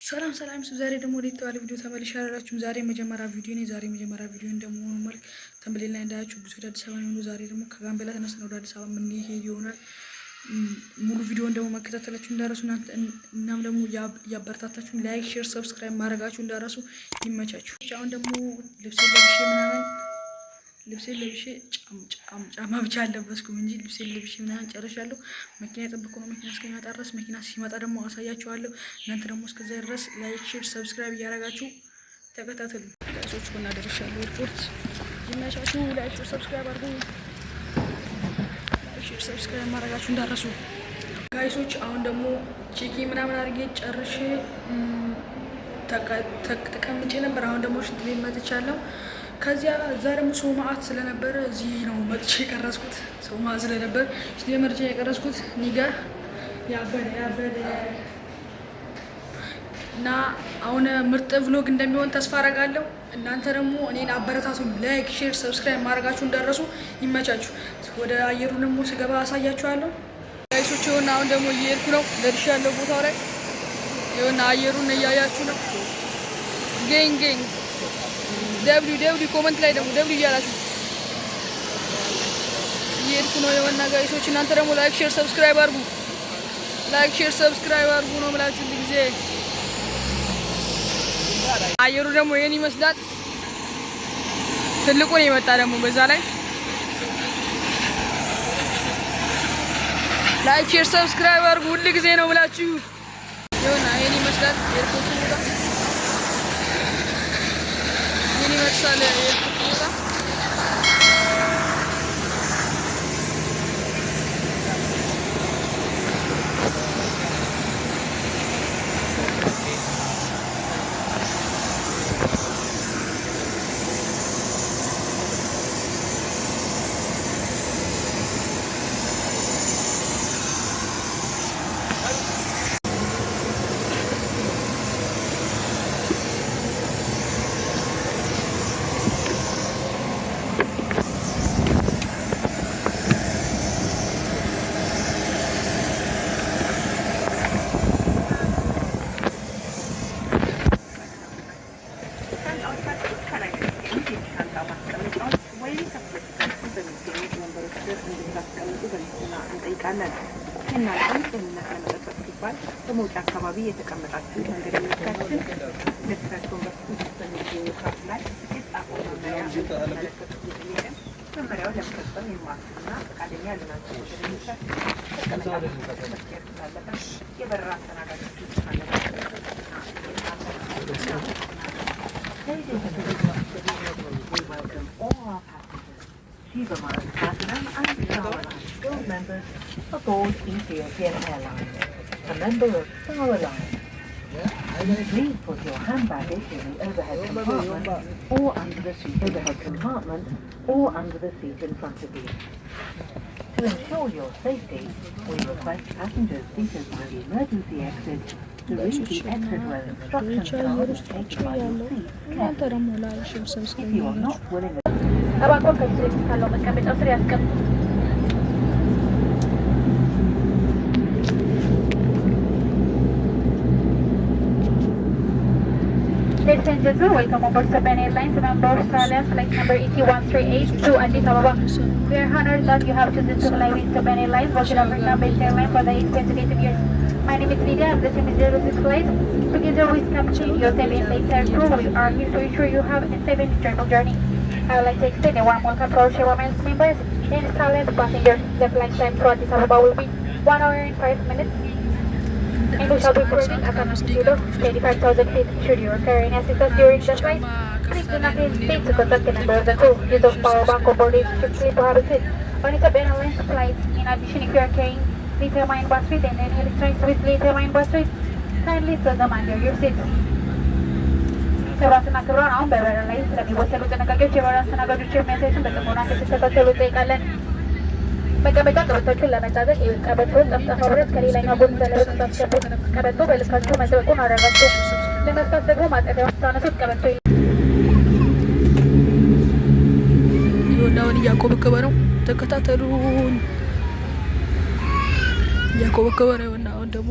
ሰላም ሰላም። ዛሬ ደግሞ ወደ የተባለ ቪዲዮ ተመልሻለሁ። ዛሬ መጀመሪያ ቪዲዮ ነው። ዛሬ መጀመሪያ ቪዲዮ እንደመሆኑ መልክ thumbnail ላይ እንዳያችሁ ጉዞ ወደ አዲስ አበባ ነው። ዛሬ ደግሞ ከጋምቤላ ተነስተን ወደ አዲስ አበባ የምንሄድ ይሆናል። ሙሉ ቪዲዮን ደግሞ መከታተላችሁ እንዳረሱ፣ እናም ደግሞ ያበረታታችሁ like፣ share፣ subscribe ማድረጋችሁ እንዳረሱ። ይመቻችሁ። አሁን ደግሞ ልብሴን ለብሼ ምናምን፣ ልብሴን ለብሼ፣ ጫማ ብቻ አልለበስኩም እንጂ ልብሴን ለብሼ ምናምን ጨርሻለሁ። መኪና የጠበቅኩ ነው። መኪና እስከሚመጣ ድረስ፣ መኪና ሲመጣ ደግሞ አሳያችኋለሁ። እናንተ ደግሞ እስከዚያ ድረስ like፣ share፣ subscribe እያደረጋችሁ ተከታተሉ። Guys ኦች ቡና ደርሻለሁ ኤርፖርት። ይመቻችሁ። Like፣ share፣ subscribe አድርጉ። Like፣ share፣ subscribe ማድረጋችሁ እንዳረሱ guys ኦች። አሁን ደግሞ check-in ምናምን አድርጌ ጨርሼ ተቀምጬ ነበር። አሁን ደግሞ ሽንት ቤት መጥቻለሁ። ከዚያ እዛ ደግሞ ሰው መዓት ስለነበረ እዚህ ነው መጥቼ የቀረጽኩት። ሰው መዓት ስለነበር ሽንት ቤት መጥቼ የቀረጽኩት። ኒጋ ያበደ ያበደ እና አሁን ምርጥ vlog እንደሚሆን ተስፋ አደርጋለሁ። እናንተ ደግሞ እኔን አበረታቱ። Like፣ share፣ subscribe ማድረጋችሁ እንዳረሱ። ይመቻችሁ። ወደ አየሩ ደግሞ ስገባ አሳያችኋለሁ። Guys ኦች ይኸውና አሁን ደግሞ እየሄድኩ ነው። ደርሻለሁ ቦታው ላይ። ይኸውና አየሩን እያያችሁ ነው። Gang gang፣ W W፣ comment ላይ ደግሞ W እያላችሁ እየሄድኩ ነው። ይኸውና guys ኦች እናንተ ደግሞ like፣ share፣ subscribe አድርጉ። Like፣ share፣ subscribe አድርጉ ነው የምላችሁ ጊዜ። አየሩ ደግሞ ይሄን ይመስላል። ትልቁ ነው የመጣ ደግሞ በዛ ላይ። Like፣ share፣ subscribe አድርጉ ሁል ጊዜ ነው ብላችሁ። ይኸውና ይሄን ይመስላል ኤርፖርቱ ቦታ። ይሄን ይመስላል ኤርፖርቱ ቦታ። ሻንጣዎቻችሁን ከላይ በሚገኙት የሻንጣ ማስቀመጫዎች ወይም ከፊት ለፊታችሁ በሚገኙት ወንበሮች ስር እንድታስቀምጡ በትህትና እንጠይቃለን። የእናንተን ደህንነት ለመጠበቅ ሲባል በመውጫ አካባቢ የተቀመጣችሁ መንገደኞቻችን ለፊታችሁ ወንበር ውስጥ በሚገኙ ካርድ ላይ የተጻፈውን መመሪያ እንድትመለከቱ እየጠየቅን፣ መመሪያውን ለመፈጸም የማትችሉና ፈቃደኛ ያልሆናችሁ መንገደኞቻችን መቀመጫ መቀየር ስላለብን የበረራ አስተናጋጆችን በትህትና እንጠይቃለን። Ladies and gentlemen, we welcome all our passengers, Sheba Miles Platinum and Star Alliance Gold members aboard Ethiopian Airlines, a member of Star Alliance. Please put your hand baggage in the overhead compartment or under the seat overhead compartment or under the seat in front of you. To ensure your safety, we request passengers seated by the emergency exit to read the exit row instruction card located by your seat እናንተ carefully. ደግሞ like፣ share፣ subscribe If you are not willing እባክዎ ከፊት ለፊት ካለው መቀመጫው ስር ያስቀምጡ። Ladies and gentlemen, welcome aboard Ethiopian Airlines member Star Alliance flight number ET138 to Addis Ababa. We are honored that you have chosen to fly with Ethiopian Airlines, Virgin Africa based airline for the 8 consecutive years. My name is Lydia, I'm the team leader of this flight. Together with Captain Yosef and the entire crew, we are here to ensure you have a safe and enjoyable journey. I would like to extend a warm welcome to our Sheba Miles members and Star Alliance passengers. The flight time to Addis Ababa will be 1 hour and 5 minutes and we shall be cruising at an altitude of 25,000 feet. Should you require any assistance during the flight, please do not hesitate to contact a member of the crew. Use of power bank on board is strictly prohibited on Ethiopian Airlines flights. In addition, if you are carrying lithium-ion batteries and any electronics with lithium-ion batteries, kindly store them under your seats. ክቡራትና ክቡራን፣ አሁን በበረራ ላይ ስለሚወሰዱ ጥንቃቄዎች የበረራ አስተናጋጆች የሚያሳዩትን በጥሞና እንድትከታተሉ እንጠይቃለን። መቀመጫ ቀበቶችን ለመታጠቅ የቀበቶውን ጠፍጣፋ ብረት ከሌላኛው ጎን ዘለበት ውስጥ አስገቡት። ቀበቶ በልካችሁ መጥበቁን አረጋግጡ። ለመፍታት ደግሞ ማጠፊያውን ስታነሱት ቀበቶ ይኸውና አሁን እያኮበኮበ ነው። ተከታተሉን። እያኮበኮበ ነው። ይኸውና አሁን ደግሞ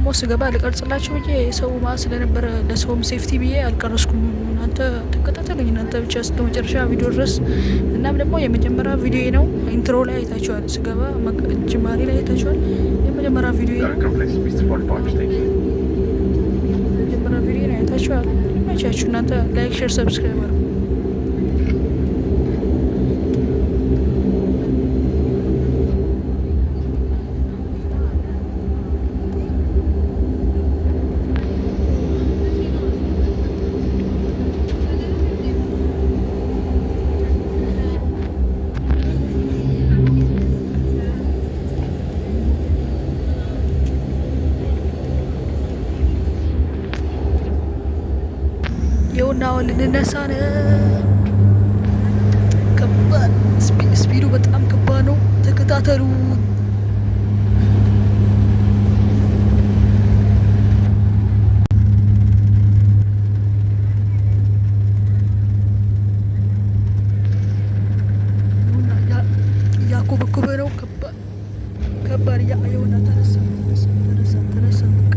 ደግሞ ስገባ ልቀርጽላችሁ ብዬ ሰው ማ ስለነበረ ለሰውም safety ብዬ አልቀረጽኩም። እናንተ ተከታተሉኝ፣ እናንተ ብቻ እስከ መጨረሻ ቪዲዮ ድረስ። እናም ደግሞ የመጀመሪያ ቪዲዮ ነው። Intro ላይ አይታችኋል፣ ስገባ ጅማሬ ላይ አይታችኋል። የመጀመሪያ ቪዲዮ ነው። የመጀመሪያ ቪዲዮ ነው፣ አይታችኋል። ይመቻችሁ። እናንተ like፣ share፣ subscribe አድርጉ። ይኸውና አሁን ልንነሳ ነው። ከባድ speed ኡ በጣም ከባድ ነው። ተከታተሉ። እያኮበኮበ ነው። ከባድ ከባድ ይኸውና ተነሳ ተነሳ ተነሳ ተነሳ በቃ።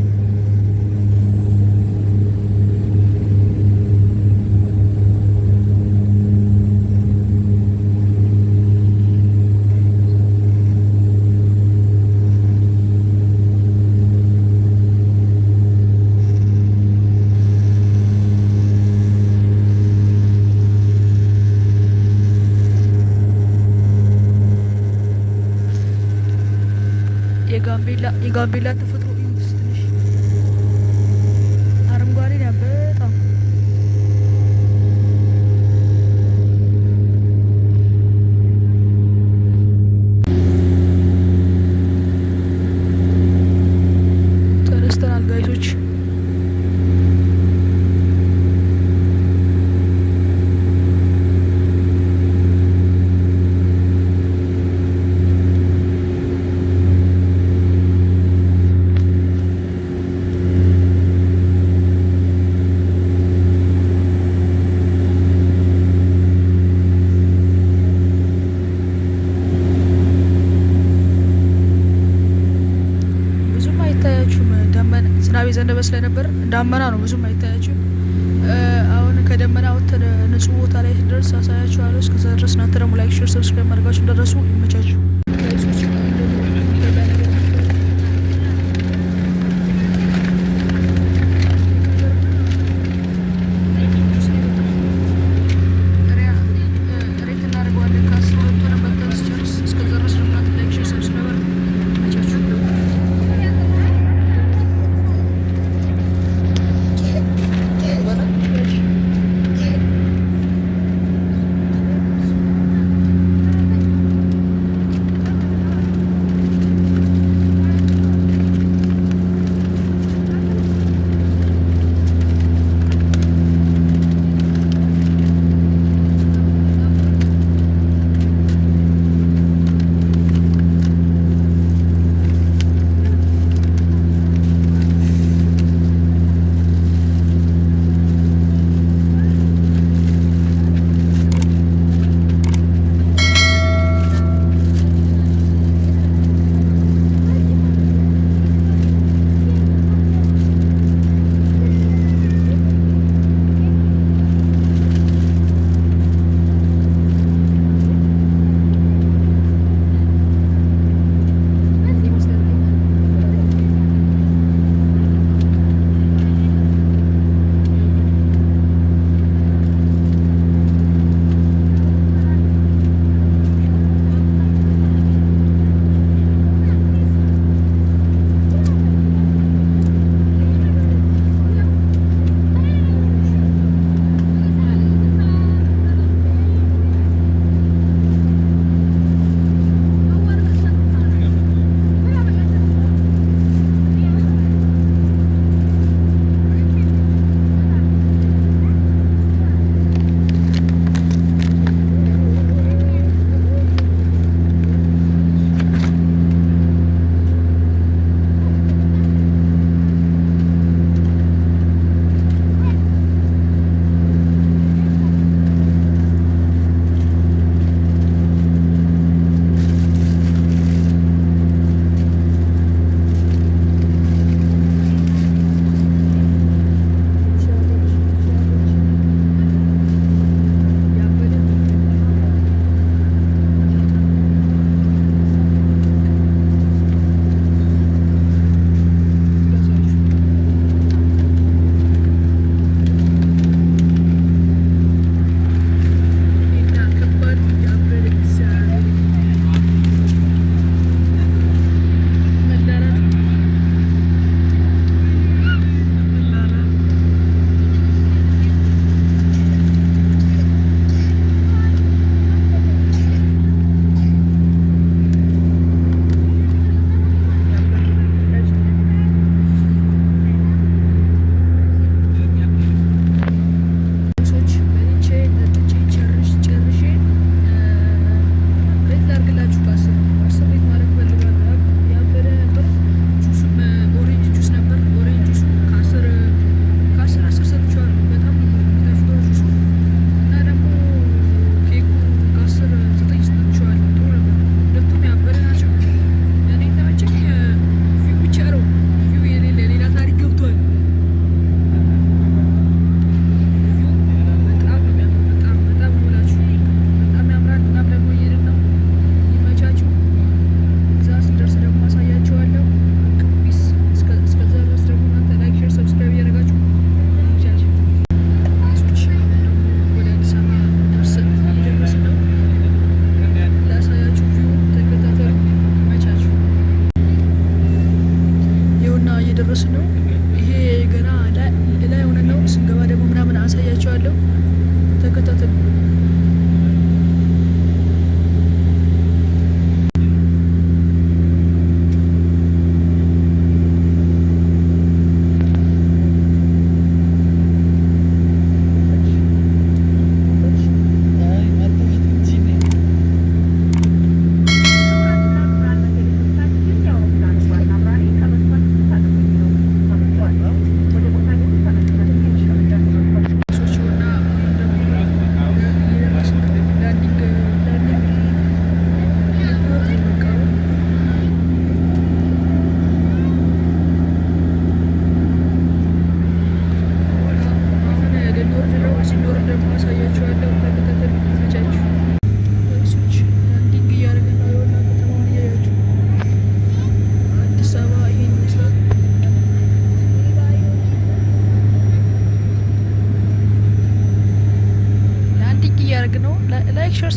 የጋምቤላ ተፈጥሮ እዩት። ትንሽ አረንጓዴ ነው በጣም። ተነስተናል guys ኦች። ብዙም አይታያችሁም። ደመና ዝናብ የዘነበ ስለነበር ዳመና ነው፣ ብዙም አይታያችሁም። አሁን ከደመና ወጥተን ንጹህ ቦታ ላይ ስንደርስ አሳያችኋለሁ። እስከዛ ድረስ እናንተ ደግሞ like፣ share፣ subscribe ማድረጋችሁ እንደረሱ። ይመቻችሁ guys ኦች። አሁን ደግሞ ኢትዮጵያ ነገር Rate እናደርገዋለን ከ10 ሁለት ሆነ በልተን ስጨርስ። እስከዛ ድረስ ደግሞ እናንተ like፣ share፣ subscribe አድርጉ። ይመቻችሁ።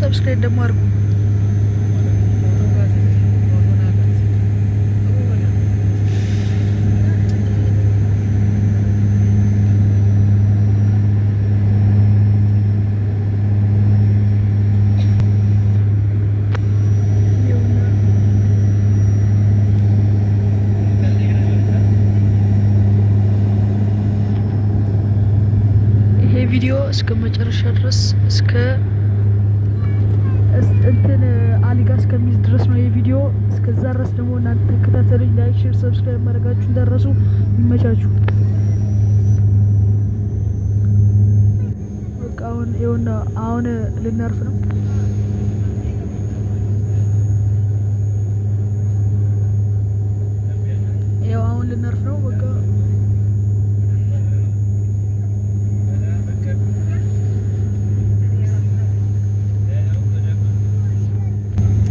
Subscribe ደግሞ አድርጉ። ይሄ ቪዲዮ እስከ መጨረሻ ድረስ እስከ እንትን አሊጋ እስከሚይዝ ድረስ ነው ይሄ ቪዲዮ። እስከዛ ድረስ ደግሞ እናንተ ተከታተሉኝ። Like፣ share፣ subscribe ማድረጋችሁ እንዳትረሱ። ይመቻችሁ። በቃ አሁን ይኸውና አሁን ልናርፍ ነው። ይኸው አሁን ልናርፍ ነው። በቃ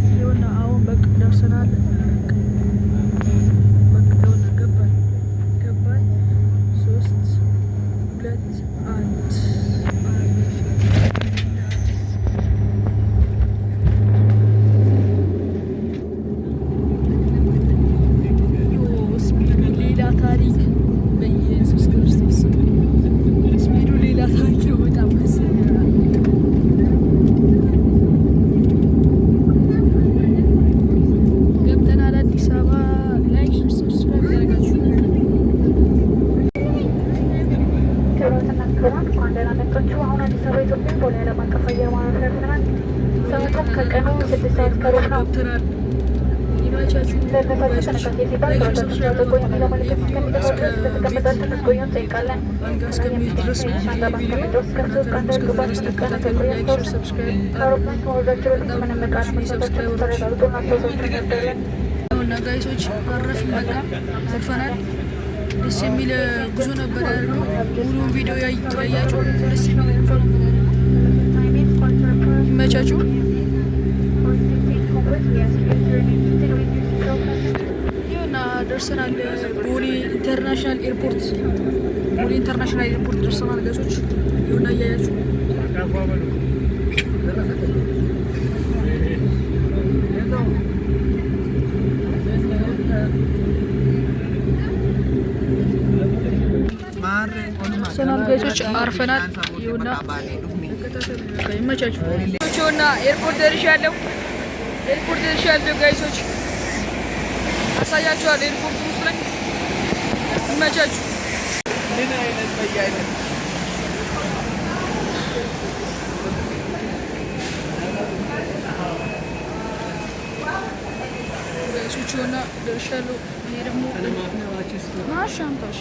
ይኸውና አሁን በቃ ደርሰናል። በቃ ይኸውና ገባን ገባን። ሶስት፣ ሁለት፣ አንድ፣ አረፍን። ዮ speed ኡ ሌላ ታሪክ፣ በኢየሱስ ክርስቶስ speed ኡ ሌላ ታሪክ ነው። በጣም መሰለኝ ገብተናል አዲስ አበባ። Like፣ subscribe ያደርጋችሁ። ክቡራትና ክቡራን፣ እንኳን ደህና መጣችሁ። አሁን አዲስ አበባ ኢትዮጵያ ቦሌ ዓለም አቀፍ አየር ማረፊያ ደርሰናል። ሰዓቱም ከቀኑ 6 ሰዓት ከሩብ ነው። ገብተናል። ይመቻችሁ። ለደህንነታችሁ ጥንቃቄ ሲባል ገበታችሁን ያጥብቁ የሚለው ምልክት እስከሚጠፋ ድረስ በተቀመጣችሁ እንድትቆዩ እንጠይቃለን። አልጋ እስከሚይዝ ድረስ ነው የሻንጣ ይሄ ቪዲዮ። ማስቀመጫ ውስጥ ከፍቶ ዕቃ እናንተ ደግሞ እስከዛ ድረስ እንዳይወድቅባችሁ ተከታተሉ። እንድትጠነቀቁ Like፣ share፣ እያስታወስን subscribe ከአውሮፕላን ከመውረዳችሁ በፊት በጣም ምንም ዕቃ አለመርሳታችሁን እንድታረጋግጡ እናስታውሳችሁ እንወዳለን። እና guys ኦች አረፍን፣ በቃ አርፈናል። ደስ የሚል ጉዞ ነበር ያደረግነው። ሙሉውን ቪዲዮ ያያችሁ ደስ የሚል ጉዞ ነበር ያደረግነው። Time is quarter past ይመቻችሁ። 4:15 onwards. We ask you to remain seated with your seatbelt fastened. ይኸውና ደርሰናል። ቦሌ International Airport፣ ቦሌ International Airport ደርሰናል guys ኦች። ይኸውና እያያችሁ። ደርሰናል guys ኦች፣ አርፈናል። ይኸውና ተከታተሉ፣ በቃ ይመቻችሁ። ይኸውና airport ደርሻለሁ። Airport ደርሻለሁ guys ኦች፣ አሳያችኋለሁ። Airport ውስጥ ላይ ይመቻችሁ። ምን አይነት በየአይነት። Guys ኦች፣ ይኸውና ደርሻለሁ። ይሄ ደግሞ ማሻንታሽ።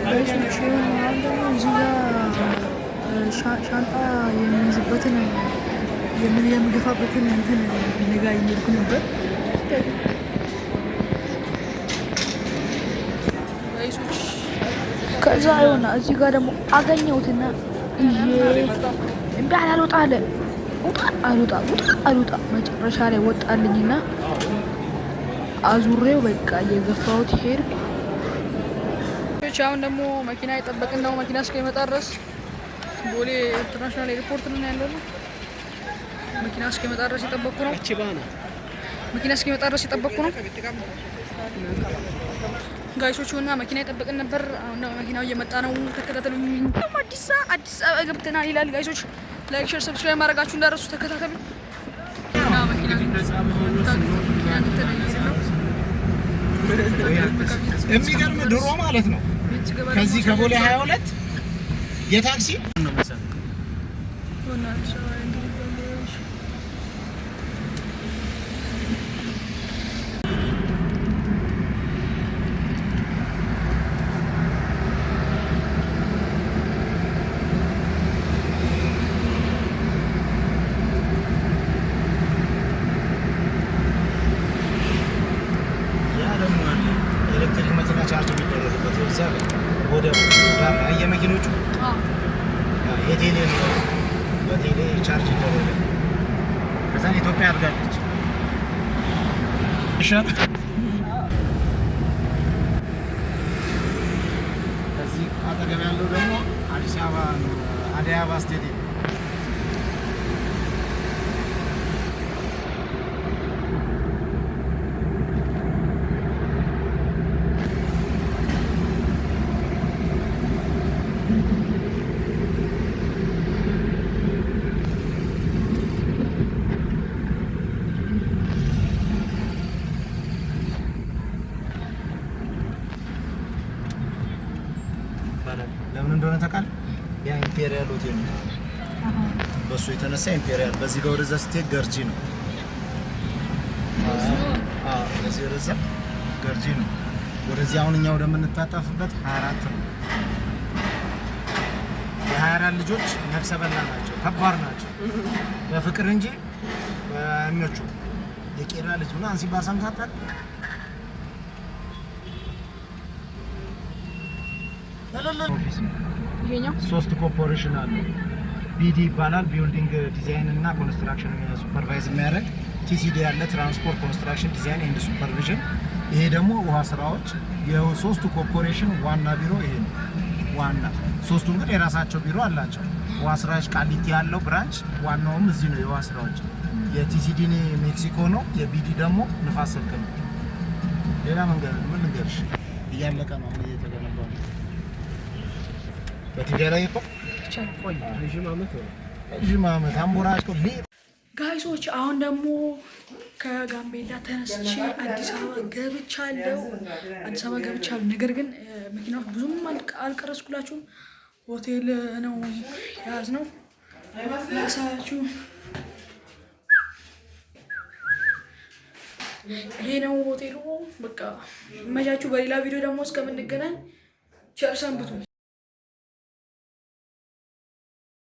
Guys ኦች፣ አሁን ደግሞ እዚህ ጋር ሻንጣ የሚይዝበትን የምገፋበትን እንትን ፍለጋ እየሄድኩ ነበር። Guys ኦች፣ ከዛ ይሆና እዚህ ጋር ደግሞ አገኘሁትና ይዤ እምቢ አለ፣ አልወጣ አለ፣ ውጣ አልወጣ፣ ውጣ አልወጣ፣ መጨረሻ ላይ ወጣልኝና አዙሬው በቃ እየገፋሁት ሄድኩ። አሁን ደግሞ መኪና የጠበቅን ነው። መኪና እስከሚመጣ ድረስ ቦሌ International Airport ነው ያለነው። መኪና እስከሚመጣ ድረስ የጠበቅኩ ነው። መኪና እስከሚመጣ ድረስ የጠበቅኩ ነው። Guys ኦች፣ እና መኪና የጠበቅን ነበር። አሁን ደግሞ መኪናው እየመጣ ነው። ተከታተሉ። አዲስ አበባ ገብተናል ይላል። Guys ኦች፣ like፣ share፣ subscribe ማድረጋችሁ እንዳትረሱ። ተከታተሉ እና መኪና እንትን እየሄድን ነው። የሚገርም ድሮ ማለት ነው። ቤት ስገባ ከዚህ ከቦሌ 22 የታክሲ ይሆናል አዲስ አበባ እንግዲህ ባለሽ። ያ ደግሞ አለ ኤሌክትሪክ መኪና charge የሚደረግበት እዛ ጋር ወደ ዳር ላይ የመኪኖቹ የቴሌ ነው። በቴሌ charge አድርጋለች። ይሻል ከዚህ አጠገብ ያለው ደግሞ አዲስ አበባ ነው፣ አደይ አበባ ስቴዲየም። ይባላል። ለምን እንደሆነ ታውቃለህ? ያ ኢምፔሪያል ሆቴል ነው። በእሱ የተነሳ ኢምፔሪያል። በዚህ ጋር ወደዛ ስትሄድ ገርጂ ነው። አዎ፣ በዚህ ወደዛ ገርጂ ነው። ወደዚህ አሁን እኛ ወደምንታጠፍበት 24 ነው። የ24 ልጆች ነፍሰ በላ ናቸው፣ ከባድ ናቸው። በፍቅር እንጂ አይመቹም። የቄራ ልጅ ምናምን ሲባል ሰምተህ አታውቅም? Office ነው። ይሄኛው ሶስት ኮርፖሬሽን አለ። BD ይባላል፣ building design እና construction supervise የሚያደርግ። TCD ያለ፣ transport construction design and supervision። ይሄ ደግሞ ውሃ ስራዎች። የሶስቱ ኮርፖሬሽን ዋና ቢሮ ይሄ ነው። ዋና ሶስቱም ግን የራሳቸው ቢሮ አላቸው። ውሃ ስራዎች ቃሊቲ ያለው branch ዋናውም እዚህ ነው። የውሃ ስራዎች የ TCD ሜክሲኮ ነው። የ BD ደግሞ ንፋስ ስልክ ነው። ሌላ መንገድ ምን ልንገርሽ? እያለቀ ነው፣ አሁን እየተገነባ ነው። በቲቪ ላይ እኮ ቆይ፣ ረዥም ዓመት ሆነ። ረዥም ዓመት አምቦራጭ Guys ኦች፣ አሁን ደግሞ ከጋምቤላ ተነስቼ አዲስ አበባ ገብቻለሁ። አዲስ አበባ ገብቻለሁ። ነገር ግን መኪና ውስጥ ብዙም አልቀረጽኩላችሁም። ሆቴል ነው የያዝነው። ላሳያችሁ። ይሄ ነው ሆቴሉ። በቃ ይመቻችሁ። በሌላ ቪዲዮ ደግሞ እስከምንገናኝ ቸር ሰንብቱ።